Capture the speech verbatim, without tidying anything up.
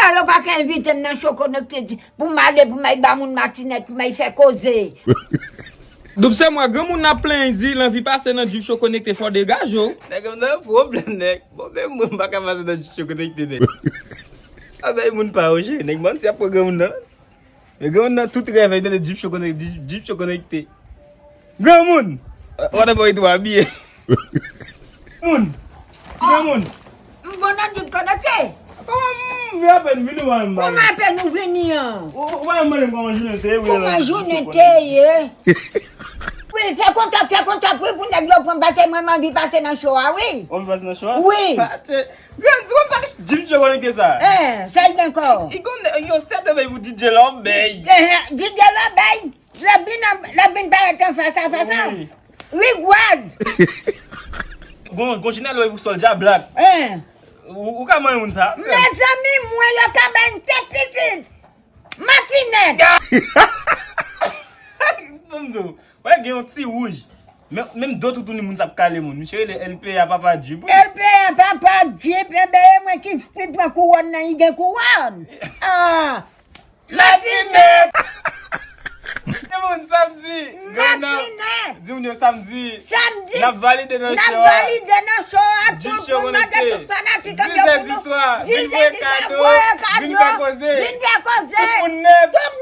Alò pa ka envite m nan Cho Konekte pou m ale, pou m al ba moun matinèt, pou m al fè koze. Doub se mwen, granmoun ap plenyen di l anvi pase nan Jeep Cho Konekte, fò w degaje w. Nèg m nan pwoblèm, nèg. Bon, menm mwen, m pa ka pase nan Jeep Cho Konekte, nèg. A bay moun pa yo, cheri, nèg, bann si ap pran granmoun nan. Men granmoun nan tout rèv, li tande Jeep Cho Konekte, Jeep Cho Konekte. Granmoun! Whatever it was, abiye. Moun! Ti granmoun! M bon nan Jeep Konekte. Kòman m vin apèn vini ou pa menm pale? Kòman apèn ou vini an? Ou pa menm mande m kòman jounen te ye, ou rele Kòman jounen te ye? Wi, fè kontak, fè kontak, wi, pou nèg yo pran pase, mwen, m anvi pase nan cho a, wi. Ou anvi pase nan cho a? Wi. Sa, tche, grann, di konn sa, Jeep Cho Konekte sa. Eh, sa l gen kò. I konn, yo sèt anvèy pou D J Lòbèy. Eh, D J Lòbèy. Lè vin, lè vin parèt an fas a fas a. Wi. Rigwaz. Gon, gon chinèl wè pou sòl dja blak. Eh. Ou, ou ka manyen moun sa. Mezanmi, mwen yo ka bay m tèt pitit. Matinèt. Bon, m di w, wè gen yon ti wouj. Men, menm do toutouni moun sa ap kale moun. Misye rele L P A papa Jeep, wi. L P A papa Jeep, enben e mwen ki, ki pran kouwòn nan, li gen kouwòn. Ah. Matinèt! Di moun samdi! Matinèt! Di moun yo samdi! Samdi! N ap valide nan cho a! N ap valide nan cho a! Tout moun mande tout fanatik an yo pou nou. Dizè diswa! Vin voye kado! Vin fè koze! Vin fè koze! Tout moun nèt! Tout